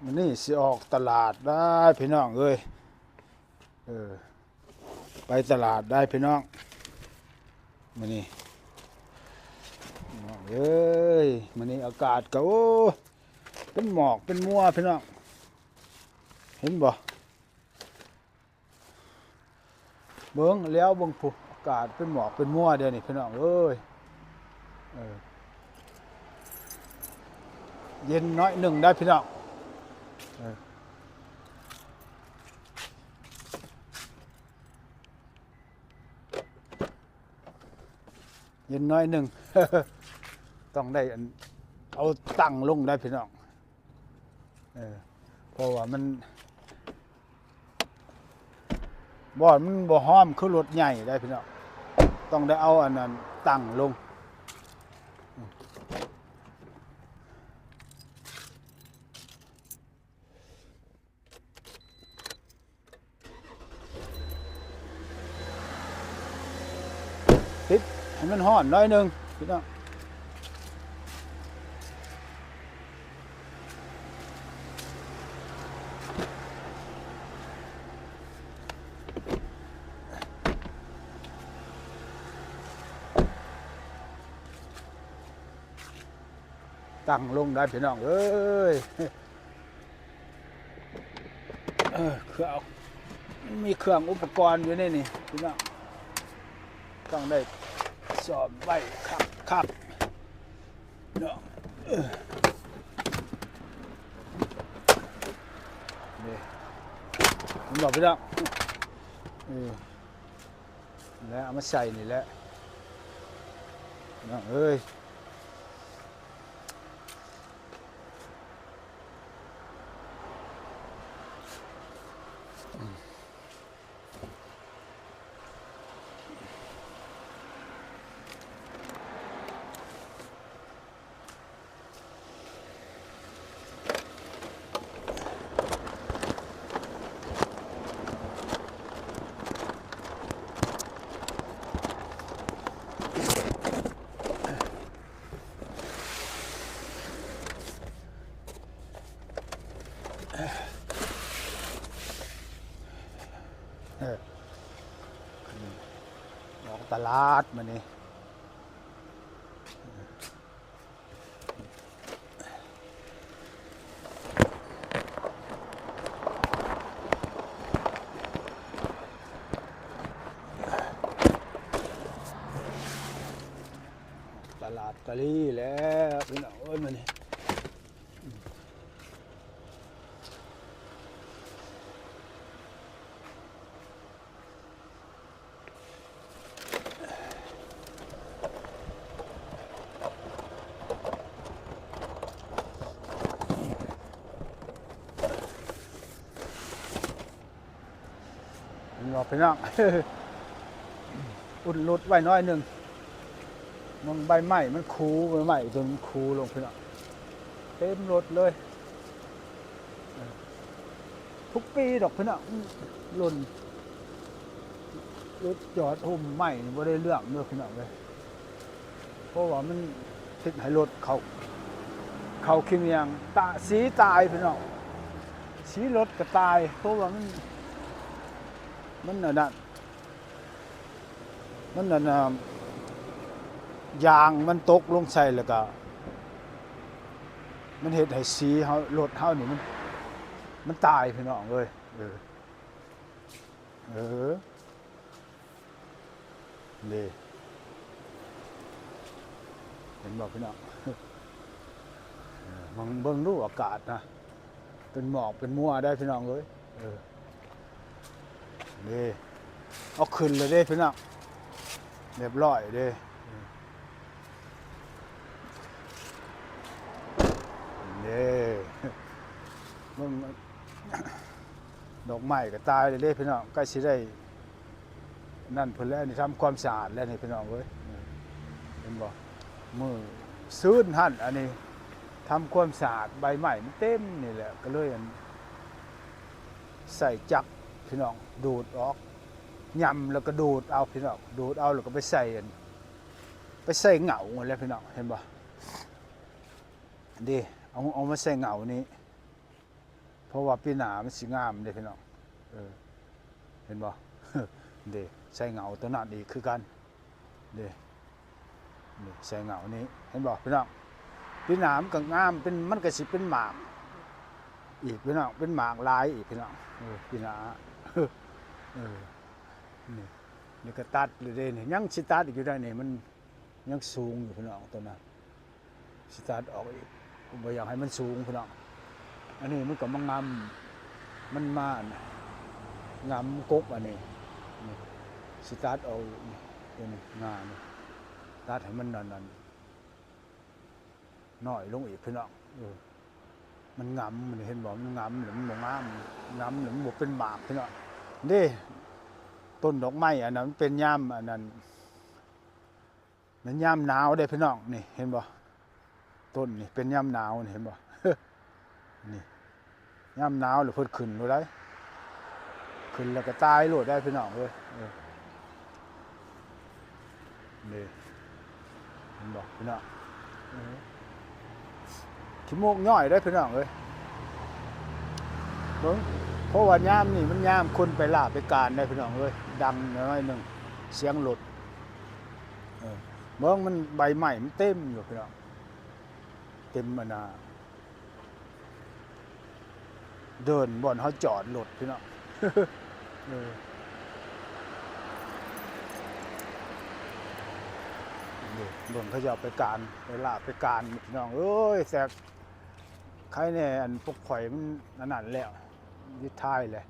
ມື້ນີ້ຊິອອກຕະຫຼາດໄດ້ພີ່ນ້ອງເອີຍ. ເອີ ໄປຕະຫຼາດໄດ້ພີ່ນ້ອງ ມື້ນີ້ພີ່ນ້ອງເອີຍ. ມື້ນີ້ອາກາດກໍ ໂອ້ ເປັນໝອກເປັນມົວພີ່ນ້ອງ ເຫັນບໍ່? ເບິ່ງແລ້ວເບິ່ງພຸ້ນ ອາກາດເປັນໝອກເປັນມົວດຽວນີ້ພີ່ນ້ອງເອີຍ. ເອີ ເຢັນໜ້ອຍໜຶ່ງໄດ໋ພີ່ນ້ອງ ເອີ ເຢັນໜ້ອຍໜຶ່ງ ຕ້ອງໄດ້ອັນ ເອົາຕັ່ງລົງໄດ໋ພີ່ນ້ອງ. ເອີ ເພາະວ່າມັນ ບໍ່ ມັນບໍ່ຮ້ອມຄືລົດໃຫຍ່ໄດ໋ພີ່ນ້ອງ ຕ້ອງໄດ້ເອົາອັນນັ້ນຕັ່ງລົງ. ຕິດໃຫ້ມັນຮ້ອນໜ້ອຍໜຶ່ງພີ່ນ້ອງ. ຕັ້ງລົງໄດ້ພີ່ນ້ອງເອີຍ. ເອີ ເຄື່ອງ ມີເຄື່ອງອຸປະກອນຢູ່ໃນນີ້ພີ່ນ້ອງ ຕ້ອງໄດ້ຊ້ອມໄວ້ຄັກໆເນາະ. ເອີ ນີ້ ເຫັນບໍ່ພີ່ນ້ອງ? ເອີ ແລ້ວເອົາມາໃສ່ນີ້ແຫຼະ ນ້ອງເອີຍ. ເອີ ອອກຕະຫຼາດມື້ນີ້. ຕະຫຼາດກະລີແລ້ວພີ່ນ້ອງເອີຍ ມື້ນີ້. ເຫັນບໍ່ພີ່ນ້ອງ? ອຸ່ນລົດໄວ້ໜ້ອຍໜຶ່ງ ມັນໃບໄມ້ມັນຂູ ໃບໄມ້ຕົວມັນຂູລົງພີ່ນ້ອງ ເຕັມລົດເລີຍ. ທຸກປີດອກພີ່ນ້ອງ ຫຼົ່ນ ລົດຈອດຮົ່ມໄມ້ນີ້ບໍ່ໄດ້ເລື່ອງເດີພີ່ນ້ອງເອີຍ ເພາະວ່າມັນເຮັດໃຫ້ລົດເຂົາ ເຂົາຂີ້ເມຍງ ຕະ ສີຕາຍພີ່ນ້ອງ ສີລົດກໍຕາຍ ເພາະວ່າມັນ ມັນອັນນັ້ນ ມັນອັນນ່າ ຢາງມັນຕົກລົງໃສ່ ແລ້ວກະມັນເຮັດໃຫ້ສີເຮົາ ລົດເຮົານີ້ມັນ ມັນຕາຍພີ່ນ້ອງເອີຍ. ເອີ ເອີ ນີ້ ເຫັນບໍ່ພີ່ນ້ອງ? ເອີ ມາເບິ່ງດູອາກາດນະ ເປັນໝອກເປັນມົວໄດ໋ພີ່ນ້ອງເອີຍ. ເອີ ນີ້ ເອົາຂຶ້ນແລ້ວເດ້ພີ່ນ້ອງ ຮຽບຮ້ອຍເດ້. ນີ້ ເບິ່ງ ດອກໄມ້ກໍຕາຍແລ້ວເດ້ພີ່ນ້ອງ ໃກ້ຊິໄດ້ນັ້ນພຸ້ນແລ້ວນີ້ ທຳຄວາມສະອາດແລ້ວນີ້ພີ່ນ້ອງເອີຍ. ເຫັນບໍ່? ມື້ຊືນຫັ້ນ ອັນນີ້ທຳຄວາມສະອາດ ໃບໄມ້ມັນເຕັມນີ້ແຫຼະ ກໍເລີຍອັນ ໃສ່ຈັກພີ່ນ້ອງ ດູດອອກ ຫຍ້ຳແລ້ວກໍດູດເອົາພີ່ນ້ອງ ດູດເອົາແລ້ວກໍໄປໃສ່ອັນ ໄປໃສ່ເຫງົ້າຫັ້ນແຫຼະພີ່ນ້ອງ ເຫັນບໍ່? ເດ້ ເອົາ ເອົາມາໃສ່ເຫງົ້ານີ້ ເພາະວ່າປີໜ້າມັນຊິງາມເດ້ພີ່ນ້ອງ. ເອີ ເຫັນບໍ່? ເດ້ ໃສ່ເຫງົາຕົວນັ້ນອີກຄືກັນ ເດ້ ນີ້ໃສ່ເຫງົານີ້ ເຫັນບໍ່ພີ່ນ້ອງ? ປີໜ້າມັນກໍງາມ ເປັນ ມັນກໍຊິເປັນໝາກອີກພີ່ນ້ອງ ເປັນໝາກຫຼາຍອີກພີ່ນ້ອງ. ເອີ ປີໜ້າ ເອີ ນີ້ ນີ້ກໍຕັດແລ້ວເດ້ ນີ້ຍັງຊິຕັດອີກຢູ່ໄດ໋ນີ້ ມັນຍັງສູງຢູ່ພີ່ນ້ອງ ຕົວນັ້ນ ຊິຕັດອອກອີກ ບໍ່ຢາກໃຫ້ມັນສູງພີ່ນ້ອງ. ອັນນີ້ມັນກໍມາງຳ ມັນມາງຳກົກອັນນີ້ ນີ້ ຊິຕັດອອກອີກ ນີ້ ຕົວນີ້ງານີ້ ຕັດໃຫ້ມັນອັນນັ້ນ ນ້ອຍລົງອີກພີ່ນ້ອງ. ເອີ ມັນງຳ ມັນເຫັນບໍ່? ມັນງຳແລ້ວມັນບໍ່ງາມ ງຳແລ້ວມັນບໍ່ເປັນໝາກພີ່ນ້ອງ. ເດ້ ຕົ້ນດອກໄມ້ອັນນັ້ນ ມັນເປັນຍາມອັນນັ້ນ ມັນຍາມໜາວເດ້ພີ່ນ້ອງ. ນີ້ເຫັນບໍ່? ຕົ້ນນີ້ເປັນຍາມໜາວນີ້ ເຫັນບໍ່? ນີ້ ຍາມໜາວແລ້ວເພິ່ນຂຶ້ນໂລດໄດ໋ ຂຶ້ນແລ້ວກໍຕາຍໂລດໄດ໋ພີ່ນ້ອງເອີຍ. ເອີ ນີ້ ເຫັນບໍ່ພີ່ນ້ອງ? ເອີ ຂີ້ມູກຍ້ອຍໄດ໋ພີ່ນ້ອງເອີຍ ເບິ່ງ. ເພາະວ່າຍາມນີ້ມັນຍາມຄົນໄປລາໄປການໄດ໋ພີ່ນ້ອງເອີຍ ດັງໜ້ອຍໜຶ່ງ ສຽງລົດ. ເອີ ເບິ່ງ ມັນ ໃບໄມ້ມັນເຕັມຢູ່ພີ່ນ້ອງ ເຕັມອັນນ່າ ເດີ່ນບ່ອນເຮົາຈອດລົດພີ່ນ້ອງ. ເອີ ເບິ່ງເຂົາເຈົ້າໄປການ ໄປລາໄປການພີ່ນ້ອງເອີຍ. ແຊກ ໃຄແດ່ ອັນພວກຂ້ອຍມັນອັນນັ້ນແລ້ວ ຣີໄທແລ້ວ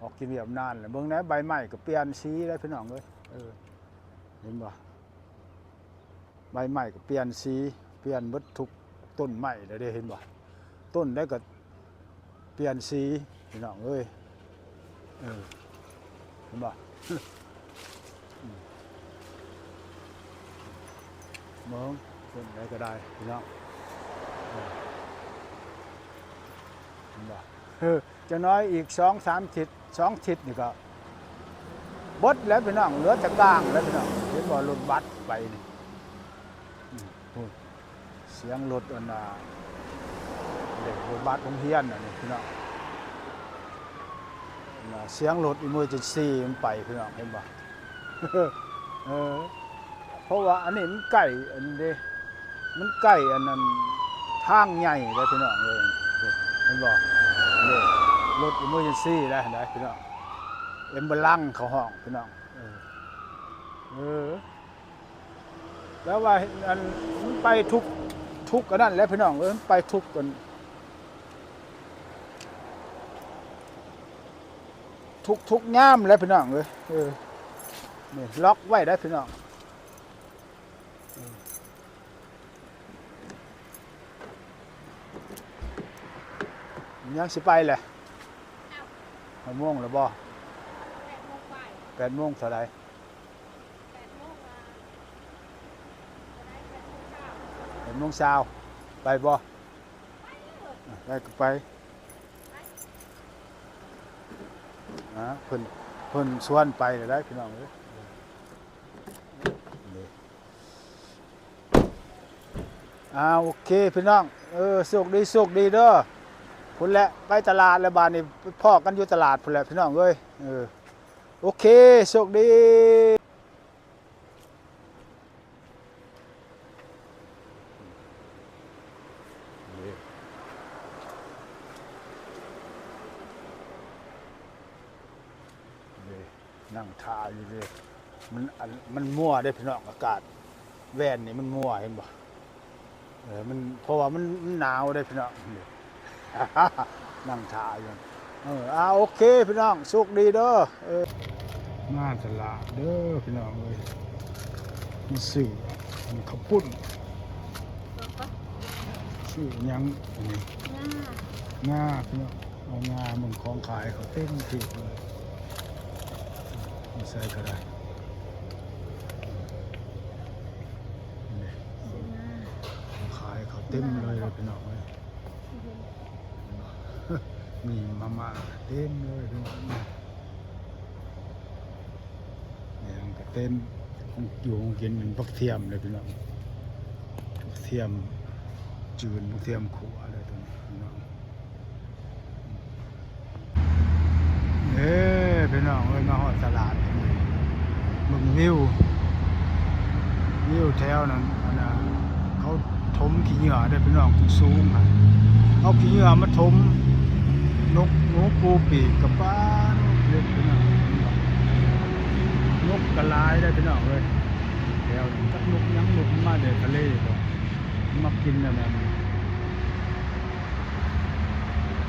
ອອກກິນວຽກນານແລ້ວ. ເບິ່ງແດ່ ໃບໄມ້ກໍປ່ຽນສີແລ້ວພີ່ນ້ອງເອີຍ. ເອີ ເຫັນບໍ່? ໃບໄມ້ກໍປ່ຽນສີ ປ່ຽນເບິດທຸກຕົ້ນໄມ້ແລ້ວເດ້ ເຫັນບໍ່? ຕົ້ນໃດກໍປ່ຽນສີພີ່ນ້ອງເອີຍ. ເອີ ເຫັນບໍ່? ອືມ ເບິ່ງ ຕົ້ນໃດກໍໄດ້ພີ່ນ້ອງ ເອີ ເຫັນບໍ່? ເອີ ຈັກໜ້ອຍອີກສອງສາມທິດ ສອງທິດນີ້ກໍເບິດແລ້ວພີ່ນ້ອງ ເຫຼືອແຕ່ກາງແລ້ວພີ່ນ້ອງ. ເຫັນບໍ່? ລົດບັສໄປນີ້ ອືມ ໂອ້ ສຽງລົດອັນນ່າ ເດັກລົດບັສໂຮງຮຽນອັນນີ້ພີ່ນ້ອງ ອັນນ່າ ສຽງລົດອີເມີເຈີນຊີມັນໄປພີ່ນ້ອງ ເຫັນບໍ່? ເອີ ເພາະວ່າອັນນີ້ມັນໃກ້ອັນນີ້ເດ້ ມັນໃກ້ອັນນັ້ນ ທາງໃຫຍ່ເດ້ພີ່ນ້ອງເອີຍ ເຫັນບໍ່? ນີ້ລົດອີເມີເຈີນຊີໄດ໋ ໄດ້ພີ່ນ້ອງ ແອມບູລັນເຂົາຮ້ອງພີ່ນ້ອງ. ເອີ ເອີ ແປວ່າອັນ ມັນໄປທຸກ ທຸກອັນນັ້ນແຫຼະພີ່ນ້ອງເອີຍ ມັນໄປທຸກອັນ ທຸກ ທຸກຍາມແຫຼະພີ່ນ້ອງເອີຍ. ເອີ ນີ້ລັອກໄວ້ໄດ໋ພີ່ນ້ອງ ເອີ ຍັງຊິໄປແຫຼະ? ຫົກໂມງແລ້ວບໍ່? ແປດໂມງປາຍ ແປດໂມງເທົ່າໃດ? ແປດໂມງ ອ່າ ເທົ່າໃດ? ແປດໂມງຊາວ ແປດໂມງຊາວ ໄປບໍ່? ໄປເລີຍ ໄປກໍໄປ ໄປ ອ່າ ເພິ່ນ ເພິ່ນຊວນໄປແລ້ວໄດ໋ພີ່ນ້ອງເອີຍ. ອ່າ ໂອເຄພີ່ນ້ອງ ເອີ ໂຊກດີ ໂຊກດີເດີ. ພຸ້ນແຫຼະ ໄປຕະຫຼາດແລ້ວບາດນີ້ ພໍ້ກັນຢູ່ຕະຫຼາດພຸ້ນແຫຼະພີ່ນ້ອງເອີຍ. ເອີ ໂອເຄ ໂຊກດີ. ນີ້ ນັ່ງຖ້າຢູ່ເດ້ ມັນ ອັນ ມັນມົວເດ້ພີ່ນ້ອງ ອາກາດແວ່ນນີ້ມັນມົວ ເຫັນບໍ່? ເອີ ມັນ ເພາະວ່າມັນ ມັນໜາວເດ້ພີ່ນ້ອງ ນີ້ ນັ່ງຖ້າຢູ່. ເອີ ອ່າ ໂອເຄພີ່ນ້ອງ ໂຊກດີເດີ. ເອີ ມາຕະຫຼາດເດີພີ່ນ້ອງເອີຍ ມາຊື້ອັນເຂົ້າປຸ້ນ ຊື້ຫຍັງອັນນີ້ ງາ ງາພີ່ນ້ອງ ເອົາງາ ເບິ່ງຂອງຂາຍເຂົາເຕັມທີ່ເລີຍ ຢູ່ໃສກໍໄດ້ ນີ້ ຂອງຂາຍເຂົາເຕັມເລີຍພີ່ນ້ອງເອີຍ. ມີມາມ່າເຕັມເລີຍພີ່ນ້ອງ ແມ່ນກໍເຕັມ ຂອງຢູ່ຂອງກິນ ມັນບັກທຽມເລີຍພີ່ນ້ອງ ບັກທຽມຈືນ ບັກທຽມຂົ້ວເລີຍຕົວນີ້ພີ່ນ້ອງ. ເອີ ພີ່ນ້ອງເອີຍ ມາຮອດຕະຫຼາດ ເບິ່ງວິວ ວິວແຖວນັ້ນ ອັນນ່າ ເຂົາຖົມຂີ້ເຫຍື້ອເດ້ພີ່ນ້ອງ ສູງໆ ຫັ້ນ ເອົາຂີ້ເຫຍື້ອມາຖົມ ນົກ ນົກ ປູປີກ ກະປາ ນົກເລັກພີ່ນ້ອງ ນົກກະຫຼາຍເດ້ພີ່ນ້ອງເອີຍ ແຖວນັ້ນ ຈັກນົກຫຍັງ ນົກມາແຕ່ທະເລບໍ ມາກິນອັນນັ້ນ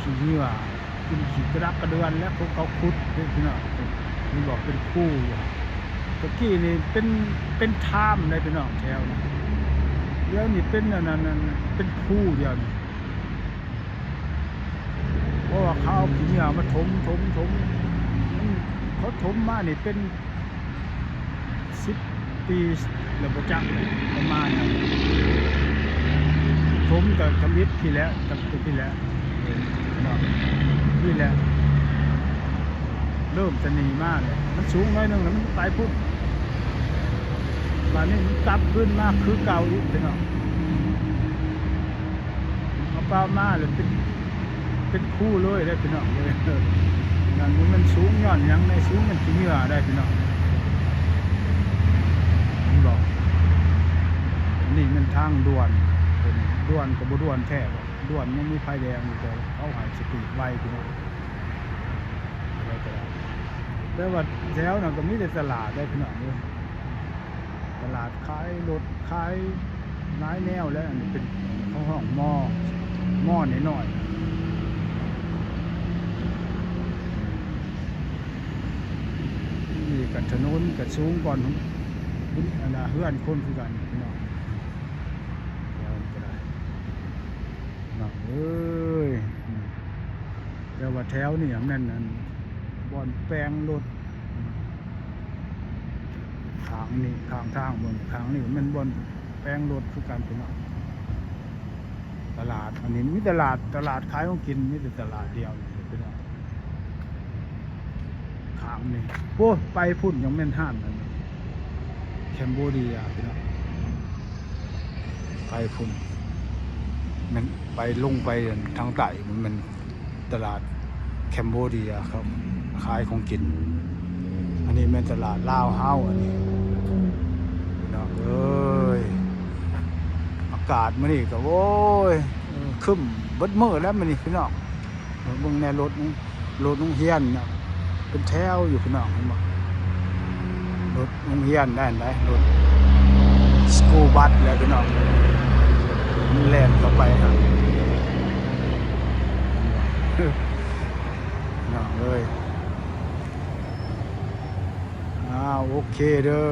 ຂີ້ເຫຍື້ອ ກິນຂີ້ກະດັກກະເດືອນແຫຼະ ພວກເຂົາຂຸດເດ້ພີ່ນ້ອງ ເຫັນບໍ່ ເປັນຄູຢູ່ ແຕ່ກີ້ນີ້ເປັນ ເປັນທາມເດ້ພີ່ນ້ອງ ແຖວນີ້ ດຽວນີ້ເປັນອັນນັ້ນ ເປັນຄູ ດຽວນີ້ ເພາະວ່າເຂົາເອົາຂີ້ເຫຍື້ອມາຖົມ ຖົມ ຖົມ ມັນ ເຂົາຖົມມານີ້ເປັນ ສິບປີແລ້ວບໍ່ຈັກ ປະມານນັ້ນ ຖົມກະທຳອິດພີ້ແຫຼະ ຈັກປີພີ້ແຫຼະ ເນາະ ພີ້ແຫຼະ ເລີ່ມແຕ່ນີ້ມາແຫຼະ ມັນສູງໜ້ອຍໜຶ່ງແລ້ວມັນໄປພຸ້ນ ບາດນີ້ມັນກັບຄືນມາຄືເກົ່າອີກ ພີ່ນ້ອງ. ເອົາປາມາແລ້ວເປັນ ເປັນຄູເລີຍເດ້ພີ່ນ້ອງເອີຍ ນັ້ນບໍ່ແມ່ນສູງຍ້ອນຫຍັງໃດ ສູງຍ້ອນຂີ້ເຫຍື້ອໄດ໋ພີ່ນ້ອງ ເຫັນບໍ່ ອັນນີ້ແມ່ນທາງດ່ວນ ດ່ວນກະບໍ່ດ່ວນແທ້ດອກ ດ່ວນຍັງມີໄຟແດງຢູ່ ແຕ່ເຂົາໃຫ້ສະປີດໄວພີ່ນ້ອງ ແຕ່ວ່າແຖວນັ້ນກະມີແຕ່ຕະຫຼາດເດ້ພີ່ນ້ອງເອີຍ ຕະຫຼາດຂາຍລົດ ຂາຍຫຼາຍແນວແຫຼະ ອັນນີ້ເປັນ ເຂົາຮ້ອງມໍ ມໍນ້ອຍໆ ນີ້ກະຖະໜົນກະສູງກວ່າ ອັນນ່າ ເຮືອນຄົນຄືກັນພີ່ນ້ອງ ແຖວນີ້ກະໄດ້ ນ້ອງເອີຍ ແຕ່ວ່າແຖວນີ້ແມ່ນອັນ ບ່ອນແປງລົດ ຂ້າງນີ້ ຂ້າງທາງເບິ່ງ ຂ້າງນີ້ແມ່ນບ່ອນແປງລົດຄືກັນພີ່ນ້ອງ ຕະຫຼາດ ອັນນີ້ມີຕະຫຼາດ ຕະຫຼາດຂາຍຂອງກິນ ມີແຕ່ຕະຫຼາດດຽວນີ້ພີ່ນ້ອງ ຂ້າງນີ້ ໂອ້ ໄປພຸ້ນຍັງແມ່ນຮ້ານອັນ Cambodia ພີ່ນ້ອງ ໄປພຸ້ນ ແມ່ນໄປ ລົງໄປທາງໃຕ້ ມັນແມ່ນຕະຫຼາດ Cambodia ເຂົາຂາຍຂອງກິນ ອັນນີ້ແມ່ນຕະຫຼາດລາວເຮົາ ອັນນີ້ ພີ່ນ້ອງເອີຍ ອາກາດມື້ນີ້ກະ ໂອ້ຍ ຄຶ້ມເບິດມື້ແລ້ວມື້ນີ້ພີ່ນ້ອງ ເບິ່ງແນ່ ລົດ ລົດໂຮງຮຽນນະ ເປັນແຖວຢູ່ພີ່ນ້ອງ ເຫັນບໍ່ ລົດໂຮງຮຽນໄດ້ ໄດ້ ລົດສະກູລບັສແຫຼະພີ່ນ້ອງ ມັນແລ່ນເຂົ້າໄປຫັ້ນ ພີ່ນ້ອງເອີຍ ອ້າວ ໂອເຄເດີ.